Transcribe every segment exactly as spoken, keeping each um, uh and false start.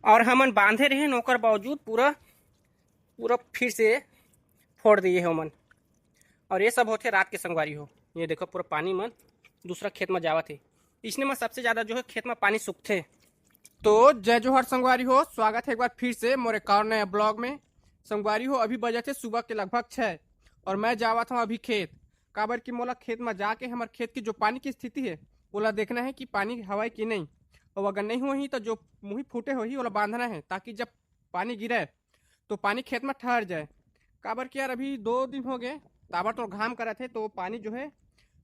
और हमन बांधे रहेन, ओकर बावजूद पूरा, पूरा फिर से फोड़ दिए हे ओमन। और ये सब होथे रात के, संगवारी हो। ये देखो, पूरा पानी मन दूसरा खेत में जावत हे। इसने में सबसे ज़्यादा जो है खेत में पानी सूखथे। तो जय जोहार संगवारी हो, स्वागत है एक बार फिर से मोर एक और नया ब्लॉग में। संगवारी हो, अभी बजत हे सुबह के लगभग छः और मैं जावत हूँ अभी खेत, काबर कि मोला खेत में जाके हमर खेत की जो पानी की स्थिति है, ओला देखना है कि पानी हवय कि नहीं। और अगर नहीं होही तो जो मुही फूटे होही, ओला बांधना है, ताकि जब पानी गिरे तो पानी खेत में ठहर जाए। काबर कि यार, अभी दो दिन हो गए, ताबड़तोड़ घाम करत हे, तो पानी जो है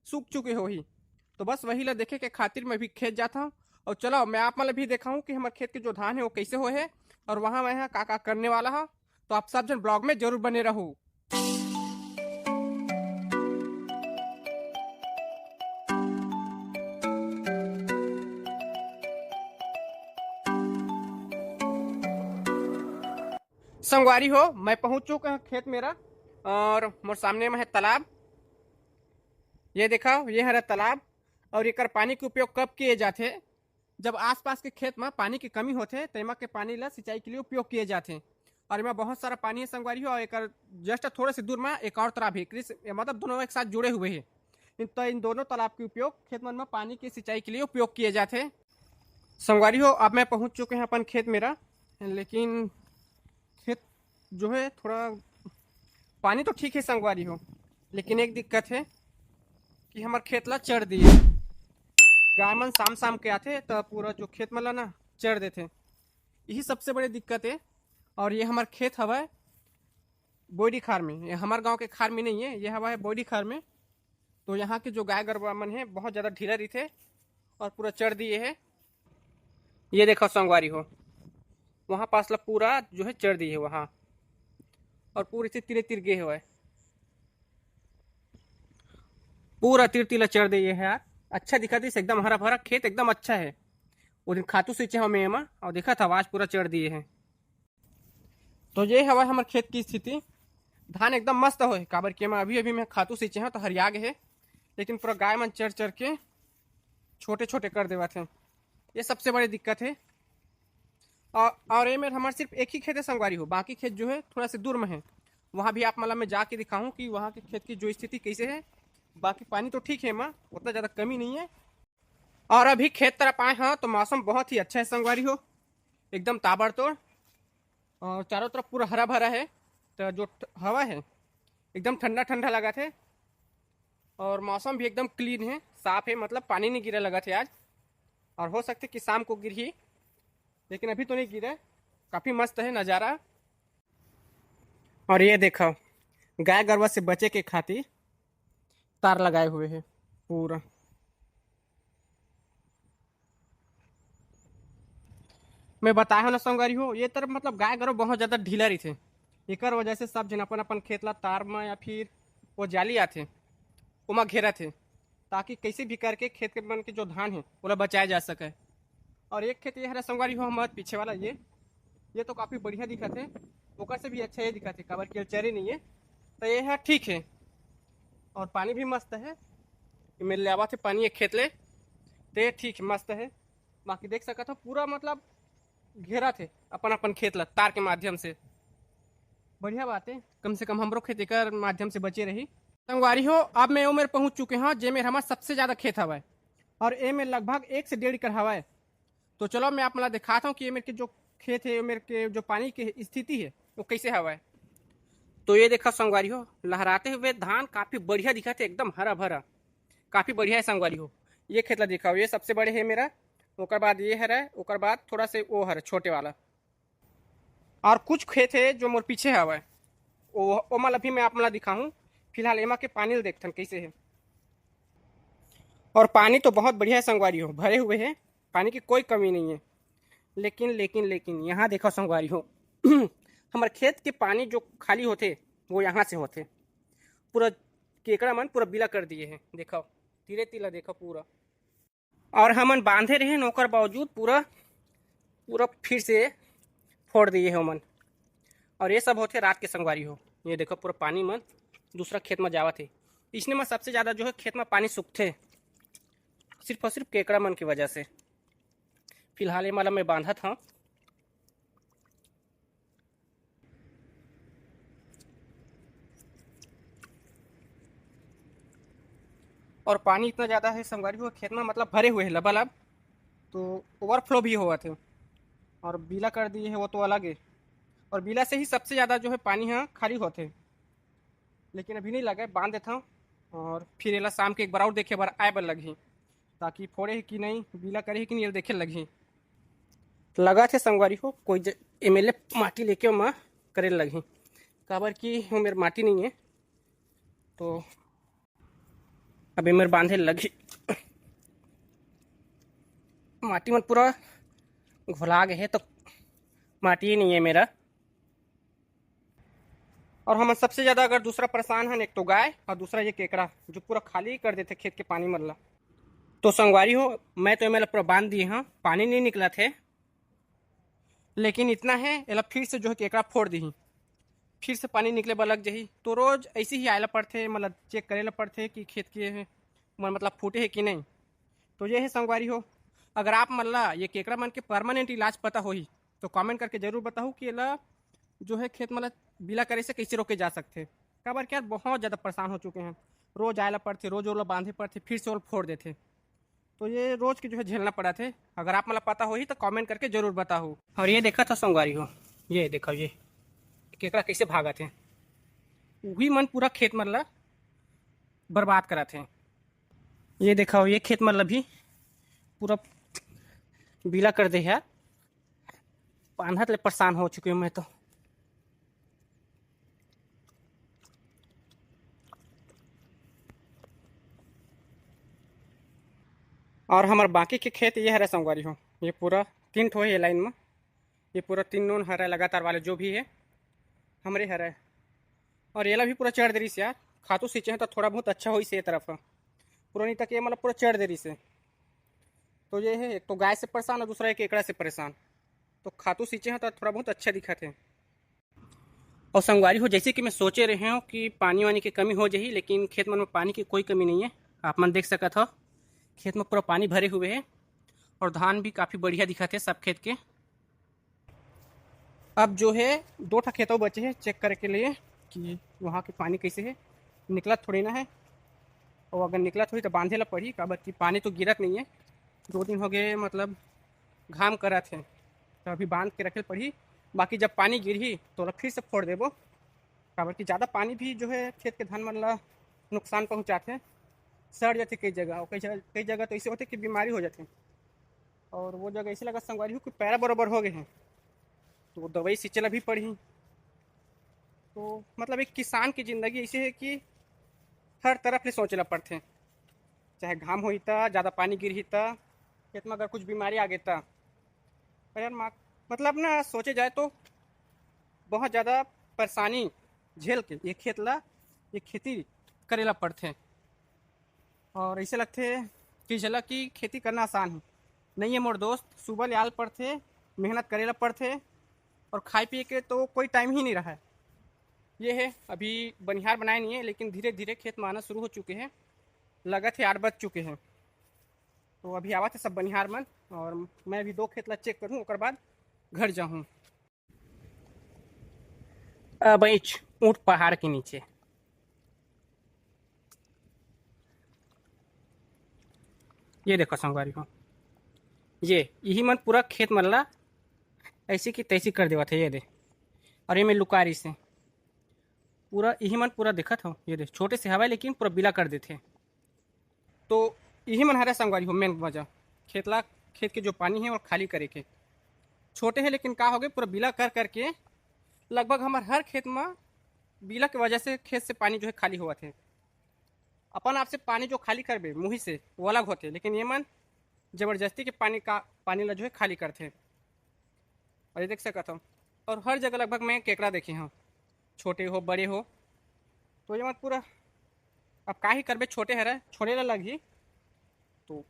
सूख चुके होही। तो बस वही ला देखे के खातिर मैं भी खेत जाता हूँ। और चलो, मैं आप मन ला भी देखाऊँ कि हमर खेत के जो धान है, वो कैसे होए है और वहाँ मैं का का करने वाला हूँ। तो आप सब झन ब्लॉग में जरूर बने रहू। संगवारी हो, मैं पहुंच चुका हूं खेत मेरा और मोर सामने में है तालाब। ये देखा, ये हरा तालाब। और एकर पानी के उपयोग कब किए जाथे? जब आसपास के खेत में पानी की कमी होथे, तो एमा के पानी ला सिंचाई के लिए उपयोग किए जाथे। और एमा बहुत सारा पानी है संगवारी हो, और एकर जस्ट थोड़े से दूर में एक और तालाब है, कृषि, मतलब दोनों एक साथ जुड़े हुए हैं। इन, तो इन दोनों तालाब के उपयोग खेत मन में पानी की सिंचाई के लिए उपयोग किए जाथे। संगवारी हो, अब मैं पहुंच चुके हैं अपन खेत मेरा, लेकिन खेत जो है थोड़ा, पानी तो ठीक है संगवारी हो, लेकिन एक दिक्कत है कि हमर खेत ला चर दिए। गाय मन शाम शाम के आथे, तो पूरा जो खेत मन ला ना चर देथे, यही सबसे बड़ी दिक्कत है। और ये हमर खेत हवय बोईडी खार में, ये हमर गांव के खार में नहीं है, ये हवय बोईडी खार में। तो यहाँ के जो गाय गरवा मन है, बहुत ज़्यादा ढीला रहिथे और पूरा चर दिए है। ये देखो संगवारी हो, वहाँ पास ला पूरा जो है चर दिए है वहाँ, और पूरे से तीरे तीर गे हवय, पूरा तीर तीर ला चर दिए है यार। अच्छा दिखत हे, एकदम हरा भरा खेत, एकदम अच्छा है। वो दिन खातू सींचे हमें एमा, और देखा था आज पूरा चर दिए है। तो ये हवय हमर खेत की स्थिति। धान एकदम मस्त होए, काबर कि एमा अभी अभी मैं खातू सींचे हूँ, तो हरिया गे हे, लेकिन पूरा गाय मन चर चर के छोटे छोटे कर देवत हे। ये सबसे बड़ी दिक्कत है। और और ये मेर हमारे सिर्फ एक ही खेत है संगवारी हो, बाकी खेत जो है थोड़ा से दूर में है। वहाँ भी आप मतलब मैं जाके दिखाऊँ कि वहाँ के खेत की जो स्थिति कैसे है। बाकी पानी तो ठीक है, एमा उतना ज़्यादा कमी नहीं है। और अभी खेत तरफ आए हैं तो मौसम बहुत ही अच्छा है संगवारी हो, एकदम ताबड़तोड़। और चारों तरफ पूरा हरा भरा है, तो जो ठ-, हवा है एकदम ठंडा ठंडा लगा थे। और मौसम भी एकदम क्लीन है, साफ है, मतलब पानी नहीं गिरा लगा थे आज। और हो सकते कि शाम को गिरही, लेकिन अभी तो नहीं गिरा। काफ़ी मस्त है नज़ारा। और ये देखो, गाय गरवा से बचे के खातिर तार लगाए हुए हैं पूरा। मैं बताया हूँ ना संगवारी हो, ये तरफ मतलब गाय गरवा बहुत ज़्यादा ढीला रहिथे, एकर वजह से सब झन अपन अपन खेत ला तार में या फिर वो जाली आथे, ओमा घेरत हे, ताकि कैसे भी करके खेत के मन के जो धान है, ओला बचाया जा सके। और एक खेत ये हरा संगवारी हो, हमारे पीछे वाला ये, ये तो काफ़ी बढ़िया दिखत है, ओकर से भी अच्छा ये दिखत है, काबर कि चरे नहीं है, तो ये है ठीक है। और पानी भी मस्त है, ये मेरे ले आवा थे पानी एक खेत ले, तो ये ठीक है, मस्त है। बाकी देख सकत हो पूरा मतलब घेरा थे अपन अपन खेत ला तार के माध्यम से। बढ़िया बात है, कम से कम हमरो खेत एकर माध्यम से बचे रही। संगवारी हो, अब मैं ओ मेर पहुंच चुके हूँ जे मेर हमार सबसे ज़्यादा खेत हवय, और ए मेर लगभग एक से डेढ़ एकड़ हवय। तो चलो, मैं आप मन ला दिखाता हूँ कि ए मेर के जो खेत है, ए मेर के जो पानी की स्थिति है, वो कैसे हवय। तो ये देखा संगवारी हो, लहराते हुए धान काफ़ी बढ़िया दिखत है, एकदम हरा भरा, काफ़ी बढ़िया है संगवारी हो। ये खेत ला दिखाओ, ये सबसे बड़े है मेरा, ओकर बाद ये हरा, ओकर बाद थोड़ा से वो हरा छोटे वाला, और कुछ खेत है जो मोर पीछे हवय, ओ, ओमा ला भी मैं आप मन ला दिखाहूँ। फिलहाल एमा के पानी ला देखथन कैसे है। और पानी तो बहुत बढ़िया है संगवारी हो, भरे हुए है, पानी की कोई कमी नहीं है। लेकिन लेकिन लेकिन यहाँ देखो संगवारी हो, हमारे खेत के पानी जो खाली होते, वो यहाँ से होते। पूरा केकड़ा मन पूरा बिला कर दिए हैं, देखो, तीरे तीला देखो पूरा। और हमन बांधे रहेन, ओकर बावजूद पूरा, पूरा फिर से फोड़ दिए हे ओमन। और ये सब होथे रात के संगवारी हो। ये देखो, पूरा पानी मन दूसरा खेत में जावत हे। इसने में सबसे ज़्यादा जो है खेत में पानी सूखथे, सिर्फ और सिर्फ केकड़ा मन की वजह से। फिलहाल ये मला मैं बांधत हूँ। और पानी इतना ज़्यादा है संगवारी हो, खेत में मतलब भरे हुए है लबालब, तो ओवरफ्लो भी होवत है। और बीला कर दिए है वो तो अलग है, और बीला से ही सबसे ज़्यादा जो है पानी है खाली होते। लेकिन अभी नहीं लगा है, बांध देता हूँ। और फिर एला शाम के एक बार और देखे बर आए बर लगही, ताकि फोड़े है कि नहीं, बीला करे है कि नहीं, ये देखे लगही। लगा थे संगवारी हो, कोई एम एल ए माटी लेके ओमा करे लगही, काबर कि वो मेरे माटी नहीं है। तो अब एमेर बांधे लगही। माटी मन पूरा घोला गए है, तो माटी ही नहीं है मेरा। और हमन सबसे ज़्यादा अगर दूसरा परेशान हन, एक तो गाय और दूसरा ये केकड़ा, जो पूरा खाली कर देथे खेत के पानी मन ला। तो संगवारी हो, मैं तो एमेर पूरा बांध दिए हंव, पानी नहीं निकलत है। लेकिन इतना है, एला फिर से जो है केकड़ा फोड़ दिही, फिर से पानी निकले बर लग जाही। तो रोज ऐसे ही आए ला पड़थे, मतलब चेक करे ला पड़थे कि खेत के मन मतलब फूटे है कि नहीं। तो ये है संगवारी हो, अगर आप मन ला ये केकड़ा मन के परमानेंट इलाज पता होही तो कमेंट करके जरूर बताहू कि एला जो है खेत मतलब बीला करे से कैसे रोके जा सकथे। काबर कि यार बहुत ज़्यादा परेशान हो चुके हैं, रोज आए ला पड़थे, रोज ओला बांधे पड़थे, फिर से ओला फोड़ देथे। तो ये रोज के जो है झेलना पड़ा थे। अगर आप मतलब पता होही तो कमेंट करके जरूर बताहू। और ये देखा था संगवारी हो, ये देखो ये केकड़ा कैसे भागा थे, वही मन पूरा खेत मन ला बर्बाद करा थे। ये देखो ये खेत मन ला भी पूरा बीला कर दे यार, बांधत ले परेशान हो चुके हूँ मैं तो। और हमारे बाकी के खेत ये हरे संगवारी हो, ये पूरा तीन ठो है लाइन में, ये पूरा तीन नोन हरे लगातार वाले जो भी है हमरे हरे। और येला भी पूरा चढ़ दे रही यार, खातू सींचे हैं तो थोड़ा बहुत अच्छा होइस ये तरफ, पूरा नहीं तक ये मतलब पूरा चढ़ दे रही। तो ये है, एक तो गाय से परेशान और दूसरा एक केकड़ा से परेशान। तो खातू सींचे हैं तो थोड़ा बहुत अच्छा दिखत है। और संगवारी हो, जैसे कि मैं सोचे रहे हूँ कि पानी वानी की कमी हो जाही, लेकिन खेत मन में पानी की कोई कमी नहीं है। आप मन देख सकत हो, खेत में पूरा पानी भरे हुए है और धान भी काफ़ी बढ़िया दिखत है सब खेत के। अब जो है दो ठा खेतों बचे हैं चेक करे के लिए कि वहाँ के पानी कैसे है, निकलत थोड़ी ना है। और अगर निकलत होही तो बांधे ला पड़ही, काबर कि पानी तो गिरत नहीं है, दो दिन हो गए मतलब घाम करत है, तो अभी बांध के रखे पड़ही। बाकी जब पानी गिरही तो ओला फिर से फोड़ देबो, काबर कि ज़्यादा पानी भी जो है खेत के धान मन ला नुकसान पहुँचाथे, सड़ जाथे कई जगह, और कई जगह कई जगह तो ऐसे होथे कि बीमारी हो जाथे। और वो जगह ऐसे लगा संगवारी हो कि पैरा बरोबर हो गए हैं, तो दवाई सींचे ला भी पड़ही। तो मतलब एक किसान की ज़िंदगी ऐसे है कि हर तरफ ले सोचे ला पड़थे, चाहे घाम होही त, ज़्यादा पानी गिरही त, खेत में अगर कुछ बीमारी आ गई त। पर यार मा-, मतलब ना सोचे जाए तो बहुत ज़्यादा परेशानी झेल के ये खेत ला, ये खेती करे ला पड़थे। और ऐसे लगथे कि चला कि खेती करना आसान है, नहीं है मोर दोस्त। सुबह ले आल पड़थे, मेहनत करे ला पड़थे, और खाए पिए के तो कोई टाइम ही नहीं रहा है। ये है, अभी बनिहार बनाए नहीं है, लेकिन धीरे धीरे खेत में आना शुरू हो चुके हैं, लगत है आठ बज चुके हैं। तो अभी आवत है सब बनिहार मन, और मैं अभी दो खेत ला चेक करूँ, ओकर बाद घर जाहूँ। अब ऊँट पहाड़ के नीचे, ये देखो संगवारी हो, ये यही मन पूरा खेत मन ला ऐसी की तैसी कर देवत है। ये दे, और ये में लुकारी से पूरा यही मन पूरा देखत हो, ये दे, छोटे से हवा है लेकिन पूरा बिला कर देथे। तो यही मन हरे संगवारी हो मेन वजह, खेत ला, खेत के जो पानी है वो खाली करे के। छोटे है लेकिन का हो गए, पूरा बिला कर करके लगभग हमार हर खेत में बिला के वजह से खेत से पानी जो है खाली होवत है। अपन आप से पानी जो खाली करबे मुही से वो अलग होते, लेकिन ये मन जबरदस्ती के पानी का, पानी ला जो है खाली करथे। और ये देख सकत हो, और हर जगह लगभग मैं केकड़ा देखे हूँ, छोटे हो बड़े हो। तो ये मत पूरा, अब का ही करबे, छोटे हरे छोड़े ला लगही। तो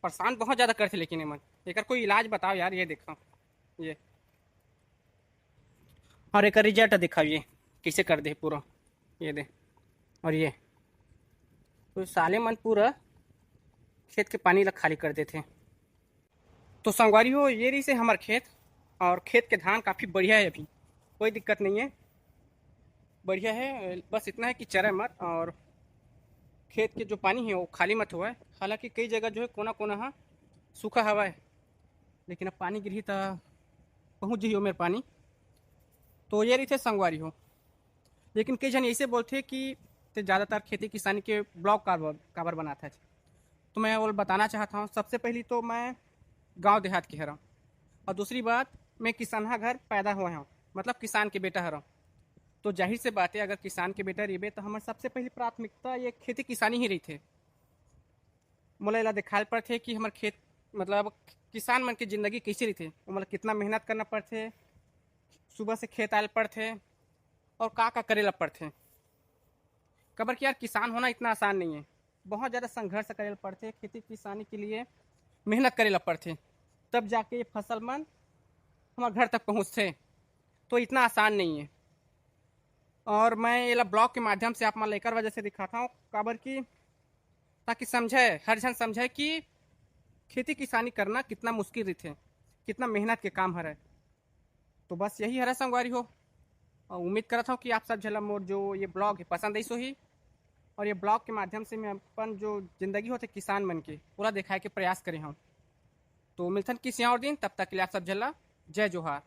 परेशान बहुत ज़्यादा करथे, लेकिन ये मन एकर कोई इलाज बताओ यार। ये देखो, ये और एक रिजल्ट दिखाओ, ये कैसे कर दे पूरा, ये दे। और ये तो साले मन पूरा खेत के पानी ला खाली कर देथे। तो संगवारी हो, ये रही से हमार खेत, और खेत के धान काफ़ी बढ़िया है, अभी कोई दिक्कत नहीं है, बढ़िया है। बस इतना है कि चरे मत, और खेत के जो पानी हे वो खाली मत होवय। हालांकि कई जगह जो हे कोना कोना ह सूखा हवय, लेकिन अब पानी गिरही त पहुँच जही ओमेर पानी। तो ये रहिथे संगवारी हो। लेकिन कई झन ऐसे बोलथे कि ते ज़्यादातर खेती किसानी के ब्लॉग काबर काबर बनात हच। तो मैं वो बताना चाहत हूँ, सबसे पहली तो मैं गांव देहात के हरव, और दूसरी बात, मैं किसनहा घर पैदा होए हूँ, मतलब किसान के बेटा हरव। तो जाहिर से बात है, अगर किसान के बेटा रहिबे तो हमर सबसे पहली प्राथमिकता ये खेती किसानी ही रहिथे। मोला एला देखाल पड़थे कि हमर खेत, मतलब किसान मन के जिंदगी कैसे रहिथे, ओमन ला कितना मेहनत करना पड़थे, सुबह से खेत आयल पड़थे और का का करे ला पड़थे। काबर कि यार, किसान होना इतना आसान नहीं है, बहुत ज़्यादा संघर्ष करे ला पड़थे, खेती किसानी के लिए मेहनत करे ला पड़थे, तब जाके ये फसल मन हमर घर तक पहुँचथे। तो इतना आसान नहीं है। और मैं एला ब्लॉग के माध्यम से आप मन ला एकर वजह से दिखाता हूँ, काबर कि ताकि समझे, हर झन समझे कि खेती किसानी करना कितना मुश्किल रहिथे, कितना मेहनत के काम हरे। तो बस यही हरे संगवारी हो, और उम्मीद करत हूँ कि आप सब झन ला मोर जो ये ब्लॉग है पसंद आइस होही, और ये ब्लॉग के माध्यम से मैं अपन जो जिंदगी होथे किसान मन के पूरा दिखाए के प्रयास करे हूँ। तो मिलथन किसी और दिन, तब तक के लिए आप सब झन ला जय जोहार।